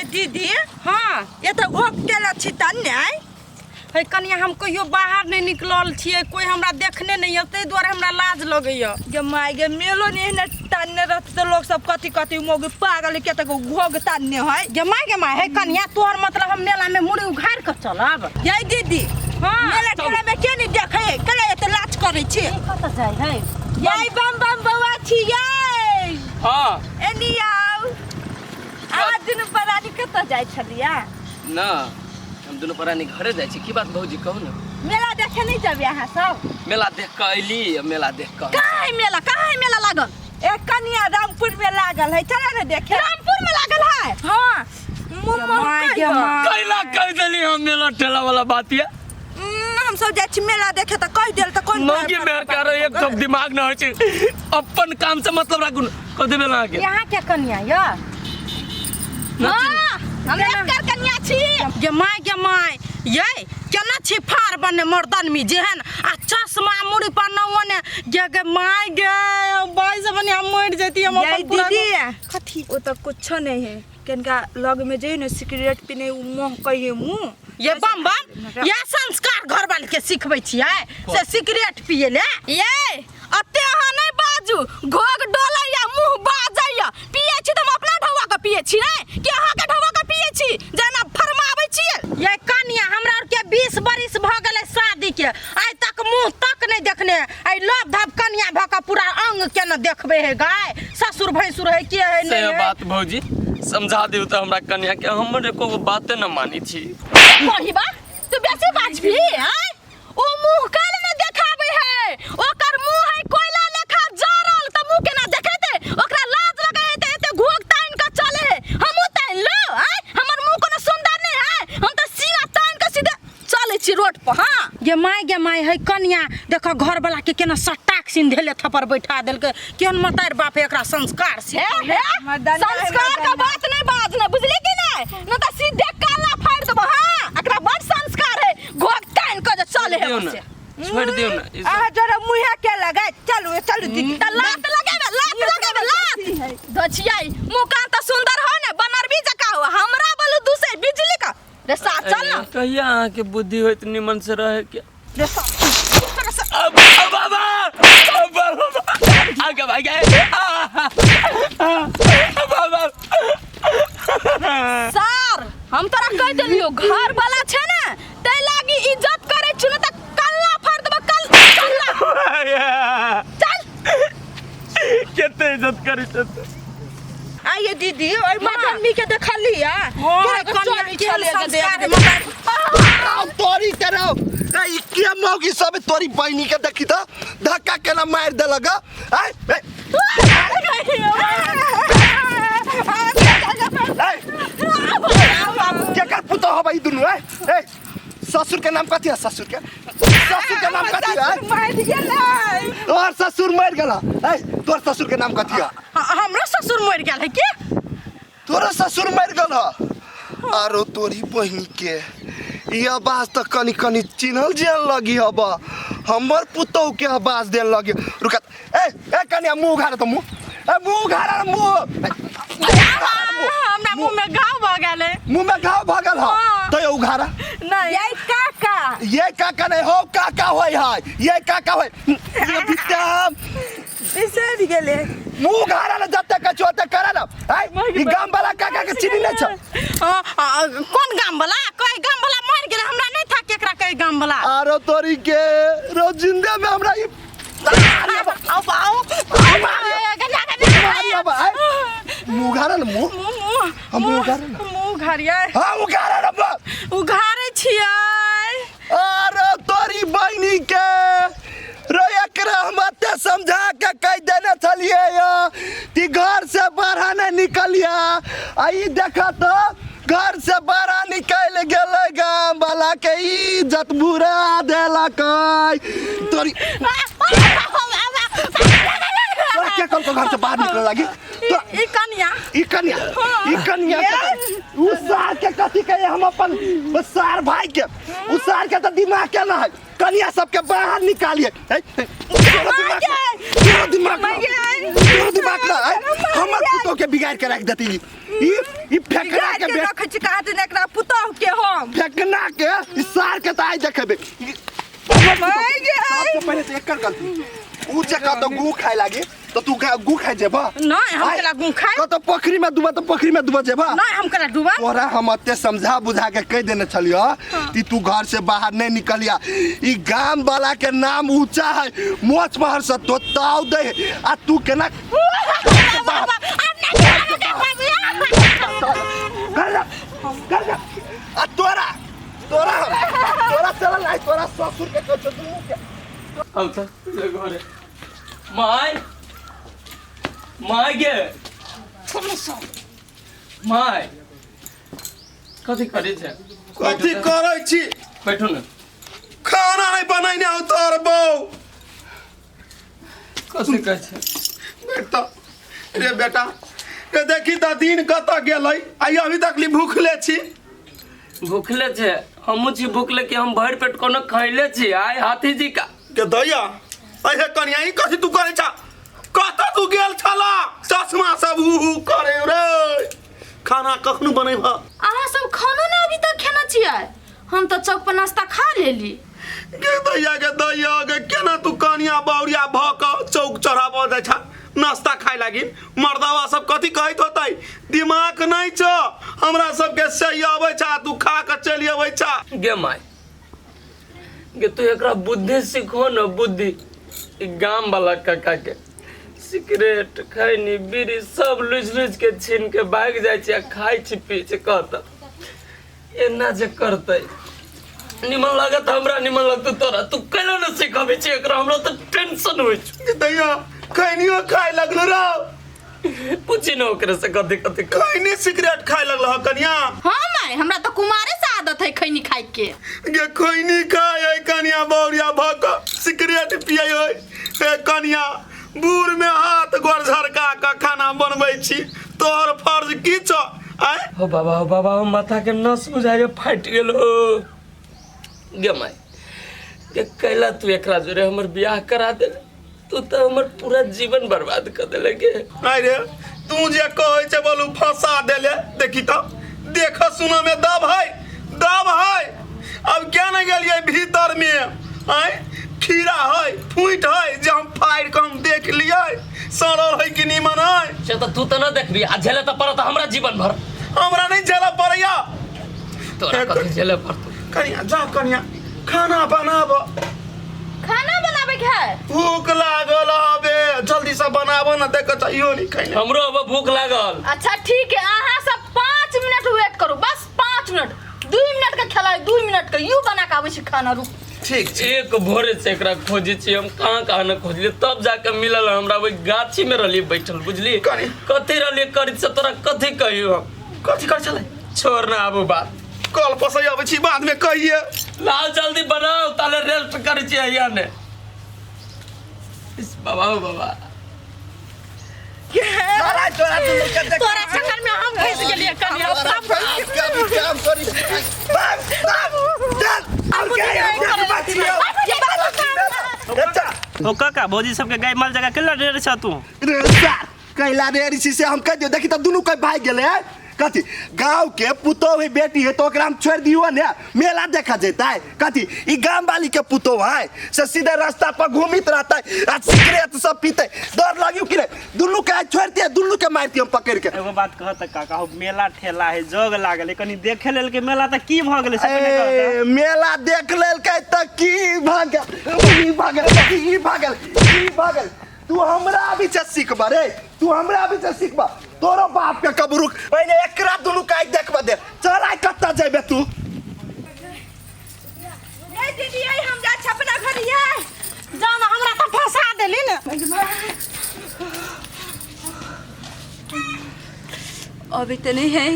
ये दीदी। हाँ। ये तऽ घोप केला छी तन्ने आइ। हे कनिया, हम कहियो बाहर नहीं निकलल छियै, कोई हमरा देखने नहीं है, ताहि दुआरे हमरा लाज लगैया। गे माय गे, मेलो नहीं एहने तान्ने रहत तऽ लोग सब कथी कथी मौगी पागल के तक घोग तान्ने है। गे माय, गे माय, हे कनिया, तोहर मतलब हम मेला में मुड़ी उघाड़ के चलब? ये दीदी। हाँ। मेला ठेला में के नहीं देखे केला एते लाज करै छी? कतऽ जाइ है? ये बम बम बौआ छी ये। हाँ। एनी आउ। आ दुनू परानी कतऽ जाइ छलियै? ना, हम दुनू प्राणी घरे जाइ छी। की बात भौजी, कहू ने। मेला देखे नहीं जेबै अहाँ सब? मेला देख कऽ अयली आ मेला देख कऽ। कहाँ है मेला? कहाँ है मेला लागल? ए कनिया, रामपुर में लागल है, चला ने देखे। रामपुर में लागल है? हाँ। मुँह माय गे माय। कैला कह देली हम मेला ठेला वाला बात ये? हम सब जाइ छी मेला देखे तऽ कहि देल तऽ कोन। मौगी मेहर कर एक ठोप दिमाग न होइ छै, अपन काम से मतलब राखू न। कह देबे अहाँ के। यहाँ के कनिया या? हाँ। हम एकर कनिया छी। गे माय, गे माय, ये केना छी फार बने मर्दन मी जेहन आ चश्मा मुड़ी पर न ओने। गे गे माय गे, बाई से बने हम मर जैती हम। ये अपन पूरा। दीदी। कथी? ओ तऽ कुछो नहीं है, कनिका लग में जइयो ने सिगरेट पीने उ मोह कहिए मुँह। ये बम बम, या संस्कार घर वाले के सिखबै छियै से सिगरेट पिए ले? ये अते अहाँ नहीं बाजू, घोघ डोलैया मुँह बाजैया। पिए छी तऽ हम अपना ढौआ के पिए छी ने कि अहाँ के ढौआ के पिए छी जेना फरमाबै छियै? ये कनिया, हमरा आर के 20 बरिस भऽ गेलै शादी के, आइ तक मुँह तक नहीं देखने। आइ लव धब कनिया भऽ कऽ पूरा अंग के न देखबै है गाय, ससुर भैंसुर है के है से नहीं है। बात भौजी, समझा दियौ तऽ हमरा कन्या के, हमर एको गो बाते न मानै छी। कही बा तू बेसी बाजबी आय? ओ मुँह काल ने देखाबै है, ओकर मुँह है कोयला लेखा जरल, तऽ मुँह केना देखेतै? ओकरा लाज लगै है तऽ एते घोघ तानि कऽ चले है। हमहूँ तानि लो आय? हमर मुँह कोनो सुंदर नहि है? हम तऽ सीना तानि कऽ सीधे चलै छी रोड पर। हाँ। गे माय, गे माय, है कनिया, देख घर वाला के केना सट्टाक सिन धेले थप्पड़ बैठा देलकै। केहन मतारि बाप है एकरा संस्कार से? हे हे। मर्दाना है, संस्कार का मर्दाना। बात नहीं बाजना, बुझली कि नहीं? न तऽ सीधे काला फाड़ देबो। हाँ, एकरा बड़ संस्कार है, घोघ तानि कऽ जे चले है। दियौ ने। बस। छोड़ि दियौ ने ई सब। अहाँ जरा मुँहे के लगाय चलू, चलू दीदी। तऽ लात लगेबे, लात लगेबे, लात दछियै। मुँह कान तऽ सुंदर हो ने, बनरबी जकाँ हो, हमरा बोलू दूसै बिजली का रे सा। चल ना। कहिया अहाँके बुद्धि होइत निमन से रहे के? रे सा, रे सा। अब अब बाबा, अब बाबा, आगे भाग गए। बाबा। सर, हम तोरा कह देलियो, घर वाला छै ने तै लागी इज्जत करे छु, न त कल्ला फाड़ देबो कल। चल ना, चल। कते इज्जत करी छथि। आइए दीदी, ओहि मदन के देखलियै? हाँ, केना कऽ कनिया, चलै केहन छलै संस्कार है। आउ तोरी के रहो ए, ई के मौगी सब तोरी बहिनी के देखी त धक्का केना मारि देलक आय। ए, ए, केकर पुतोह हबै ई दुनू? ए ए, ससुर के नाम कथी है? ससुर के नाम कथी है? मरि गेलै। तोहर ससुर मरि गेल? ए, तोहर ससुर के नाम कथी है? हमरो ससुर मरि गेल है की? तोरो ससुर मरि गेल ह? आरो तोरी बहिनी के ई आवाज तऽ कनि कनि चिन्हल जेन लगी हब, हमर पुतोह के आवाज देन लगी। रुक। ए ए कनिया, मुँह उघार तऽ मुँह, ए मुँह उघार मुँह, ए, हमरा मुँह में घाव भऽ गेल है। मुँह में घाव भऽ गेल ह? हाँ। तो उघारा। नहीं। ये काका। ये काका नहीं हो, काका होय है, ये काका होय। ये बित्ता बिसरि गेलै। मुँह उघारा ने, जते कछु ओते करा ना। ए, ई गाम वाला काका के चिन्ही नहीं छ? कोन गाम वाला? कई गाम वाला मरि गेल, हमरा नहीं था केकरा कई गाम वाला। आरो तोरी के रोजिंदे में हमरा ई आओ आओ। मुँह उघारा ने मुँह। हम मुँह उघारा ने। मुँह उघारियै? हाँ, उघारा ने मुँह। उघारै छियै। अरे तोरी बहिनी के रे, एकरा हम एते समझा के कहि देने छलियै य कि घर से बाहर नहि निकलिया, आ ई देख तऽ घर से बाहर निकलि गेलै, गाम वाला के इज्जत बुरा देलकै। तोरी तोरा के कहलकौ घर से बाहर निकले लागी तोरा? ई कनिया। ई कन्या, ई कन्या उ सार के कथी कहे हम अपन सार भाई के? उ सार के तऽ दिमाग के ना है। कनिया सबके बाहर निकालिए। तोरा दिमाग तोरा दिमाग तोरा दिमाग ना हमर पुतोह के बिगाड़ के रख देती। ई ई फेकना के रखै छी कहाँ दिन एकरा पुतोह के हम फेकना के ई सार के त आइ देखेबे। सबसे पहिले त एकर गलती ऊ जे कतौ गू खाए लागे तो तू गू खाए जेबा? नहीं, हम केला गू खाए। कतौ पोखरी में डूबा तो पोखरी में डूबा जेबा? नहीं, हम केला डूबा। तोरा हम अते समझा बुझा के कह देने छलियो कि तू घर से बाहर नहीं निकलिया। ई गाम वाला के नाम ऊंचा है, मोच महर से तो ताव दे आ तू केना आ तोरा तोरा तोरा चल नहीं तोरा ससुर के कह तू के अब तो घरे my my गे my कथी करै छै? कथी करै छी? बैठू ने। खाना नहीं बनैने हौ तोहर बहू। कथी कहै छै? बेटा रे बेटा रे देखी त दिन कतऽ गेलै आइ अभी तक ली भूखले छी। भूखले छै? हमहूँ छी भूखले कि हम भरि पेट कोनो खैले छी आइ हाथी जी का के दैया। अहे कनिया ई कथी तू करै छा? कतऽ तू गेल छला? चश्मा सब हु हु करे रे। खाना कखनो बनेबह? अहाँ सब खानो ना अभी तक खेने छियै? हम तऽ चौक पर नाश्ता खा लेली। गे दैया गे दैया गे केना तू कनिया बौरिया भऽ कऽ चौक चढ़ाबऽ जाइ छा नाश्ता खाय लागिन? मर्दावा सब कथी कहैत होतै? दिमाग नहीं छौ हमरा सबके सही अबै छा तू खा कऽ चलि अबै छा। गे my गे तू एकरा बुद्धि सीखो न बुद्धि। ई गाम वाला काका के सिगरेट खैनी बीड़ी सब लुझि लुझि के छीन के भागि जाइ छै आ खाइ छै पी छै। कहत एना जे करतै निमन लागत हमरा निमन लगतौ तोरा। तू कैला न सिखबै छै एकरा? हमरा तऽ टेंशन होइ छै। दैया खैनियो खाय लगलो रौ। पूछी न ओकरे से कथी कथी खैनी सिगरेट खाय लगलो हँ कनिया? हाँ माय, हमरा तऽ कुमारे से आदत है खैनी खाय के। गे खैनी खाय है कनिया बौरिया भऽ कऽ सिगरेट पियै है। हे कनिया बूढ़ में हाथ गोर झरका कऽ खाना बनबै छी तोहर फर्ज की छौ? आँय हो बाबा हो बाबा हो माथा के नस बुझाइए फाटि गेल हो। गे माय गे कैला तू एकरा जोरे हमर बियाह करा देले? तू तो हमर पूरा जीवन बर्बाद कर देले गे। अरे तू जे कहै छै बोलू फंसा देले। देखी तो देख सुन में दब है दब है। अब क्या नहीं गेलियै भीतर में? आँय खीरा है फूट है जे हम फाड़ि कऽ हम देख लियै सड़ल है कि नीमन है। से तो तू तो न देखबी आ झेले तो पड़त हमरा जीवन भर। हमरा नहीं झेलऽ पड़ैया। तोरा कथी झेले पड़तौ? कनिया जा कनिया खाना बनाब। खाना बनाबे के है? भूख लागल हबे जल्दी से बनाब न देख त इहो नहीं खैले। हमरो अब भूख लागल। अच्छा ठीक है अहाँ सब 5 मिनट वेट करू बस 5 मिनट 2 मिनट के खेला 2 मिनट के you बना के आबै छी खाना। रुक ठीक छै। एक भोरे से एकरा खोजे छी हम कहाँ कहाँ न खोजलियै तब जाके मिलल हमरा। ओहि गाछी में रहलियै बैठल बुझली। कथी रहलियै करी से तोरा कथी कहियो हम? कथी करै छलै? छोड़ ना आबू बात। कल पसै अबै छी बाद में कहिए। लाओ जल्दी बनाओ ताले रेस्ट करै छी हैया ने। इस बाबा हो बाबा। तोरा तोरा तोरा चक्कर में हम फंस गेलियै कनिया। सब काम करी भाग भाग चल अब क्या अच्छा ओ काका भौजी सबके गाय माल जगह केला रे छ तू? रे सर कैला रे ऋषि से हम कह दियो देखी त दुनू के भाग गेलै हैं। कथी गांव के पुतोह है बेटी है तो ओकरा हम छोड़ दियो ने मेला देखा जेतै। कथी ई गाम वाली के पुतोह है से सीधे रास्ता पर घूमित रहतै आ सिगरेट सब पीते। डर लगियो कि नहीं? दुनू के छोड़ दिए दुनू के मारती हम पकड़ के। एगो बात कह त काका हो मेला ठेला है जग लागल है कनी देखे लेल के मेला त की भ गेलै से कने कह त। ए, मेला देख लेलकै त की भागल ई भागल ई भागल ई भागल। तू हमरा भी से सीखबा रे तू हमरा भी से सीखबा। तोरो बाप के कब रुक पहले एकरा दुनू के देखबा दे। चल आइ कत्ता जेबे तू? ए दीदी ए हम जा छपना घर ये जाना हमरा त फंसा देली ने। अभी तो नहीं है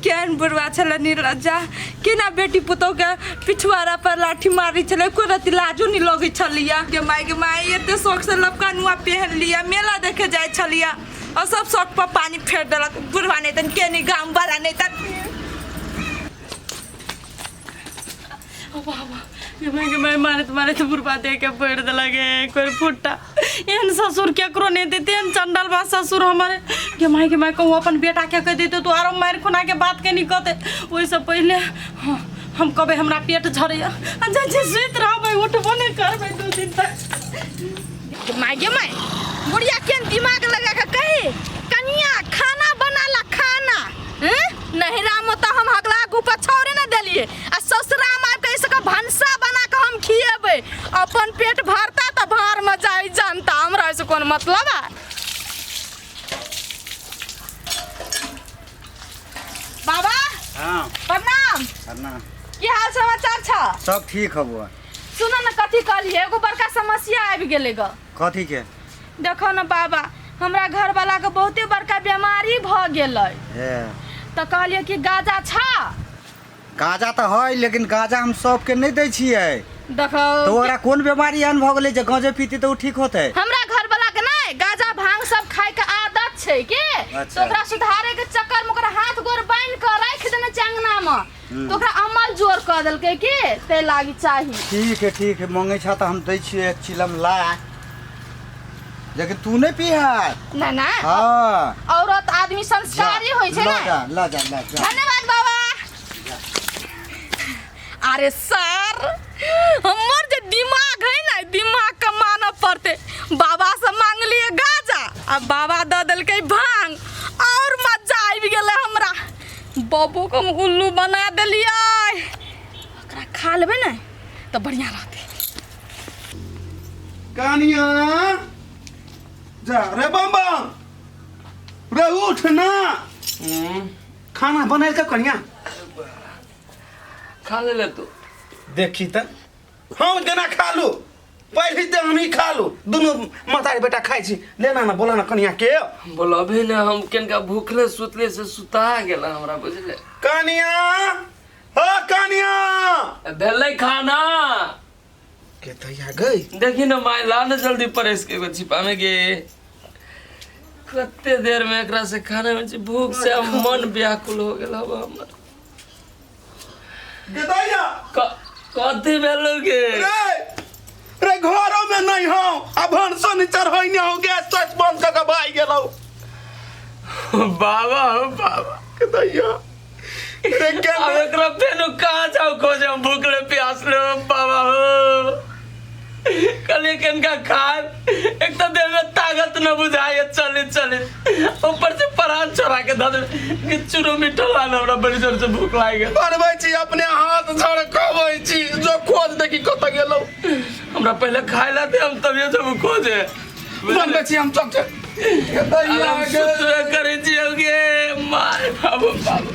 केहन बुढ़वा छलै निर्लज्जा केना बेटी पुतोह के पिछुआरा पर लाठी मारी छलै कोई रति लाजो नहीं लगै छलिया। गे माय गे माय एते शौक से लपका नुआ पहन लिया मेला देखे जाय छलिया और सब शौक पर पानी फेर देलक बुढ़वा नहीं तन के नहीं गाम वाला नहीं तन। ओ बाबा के माय मारैत मारैत बुढ़बा दे के पड़ि देलक एक बेर फुट्टा। एहन ससुर केकरो नहि देते, एहन चंडल बा ससुर हमर। गे माय गे माय, कहूँ अपन बेटा के कहि देते तो आरो मारि खुना के बात के नहीं कहते। ओहिसँ पहिले हाँ, हम कहबै हमरा पेट झरैया आ जाइ छी सुति रहबै, उठबो नहि करबै 2 दिन तक। माय गे माय, बुढ़िया केन दिमाग लगा के कहे कनिया खाना बना ला खाना। हैं नहिरा में तो हम हगला गुपा छौरे न देलिए आ ससुरा में आबि के इसका भनसा बना के हम खिएबै। अपन पेट भरता त भार में जाई जानता, हमरा से कोन मतलब है। बाबा हाँ प्रणाम। प्रणाम। की हाल समाचार छ? सब ठीक है बुआ। सुनो न कथी कहलिए, एगो बड़का समस्या आबि गेलै ग। कथी के? देखो न बाबा, हमरा घर वाला के बहुते बड़का बीमारी भ गेलै। हे त कहलिए कि गाजा छा? गाजा तऽ है, लेकिन गाजा हम सबके नहीं दै छियै। देखो तो ओकरा कोन बीमारी एहन भऽ गेलै जे गांजे पीती तऽ ओ ठीक होतै? हमरा घर वाला के नहीं गाजा भांग सब खाए के आदत छै के। अच्छा। तो ओकरा सुधारे के चक्कर में ओकरा हाथ गोर बांध के राखि देने छै अंगना में, तो ओकरा अमल जोर कऽ देलकै के ते लागी चाही। ठीक है ठीक है, मांगै छा तऽ हम दै छियै एक चिलम ला, लेकिन तू नहीं पीहा। ना ना हाँ औरत आदमी संस्कारी होइ छै ल ना। जा ल जा ल जा। धन्यवाद बाबा। अरे सर, हमर जे दिमाग है ना, दिमाग के मानऽ पड़ते। बाबा से मांगलिए गाजा आ बाबा दऽ देलकै भांग, और मजा आबि गेलै हमरा। बबो के हम उल्लू बना देलियै, ओकरा खा लेबै ने तऽ बढ़िया रहतै। कनिया जा रे बम बम रे उठ ना, खाना बनाइल के कनिया खा ले ले तू। देखी त हम केना खा लू, पहले तो हम ही खा लू, दोनों मतारी बेटा खाइ छी। लेना ना बोला ना कनिया के। बोला अभी ना हम केनका भूखले सुतले से सुता गेला हमरा, बुझले। कनिया हो कनिया भेलै खाना के तैया गई। देखी ना माय ला ना जल्दी परेस के एगो छिपा में गे। कते देर में एकरा से खाना में भूख से अब मन व्याकुल हो गेल हब हमर। के दैया कथी भेलौ गे? रे रे घरो में नहीं हो, अब भनसो नहीं चढ़ैने हो, गैस तैस बंद क के भाग गेलौ। बाबा हो बाबा। के दैया रे के अब एकरा फेनु कहाँ जाऊ खोजे, हम भूखले प्यासले हो बाबा हो। कल केनका खाए, एक तो देह में ताकत न बुझाए, चले चले ऊपर से परान चोरा के धऽ देबै कि चूरो मिठो लान, हमरा बड़ी जोर से भूख लागि गेल। बनबै छी अपने हाथ झड़कबै छी, जो खोज देखी कतऽ गेलौ। हमरा पहिले खाय ला दे, हम तभिए जब खोजे। बनबै छी हम चक सुतबे करै छी गे my बाबू बाबू।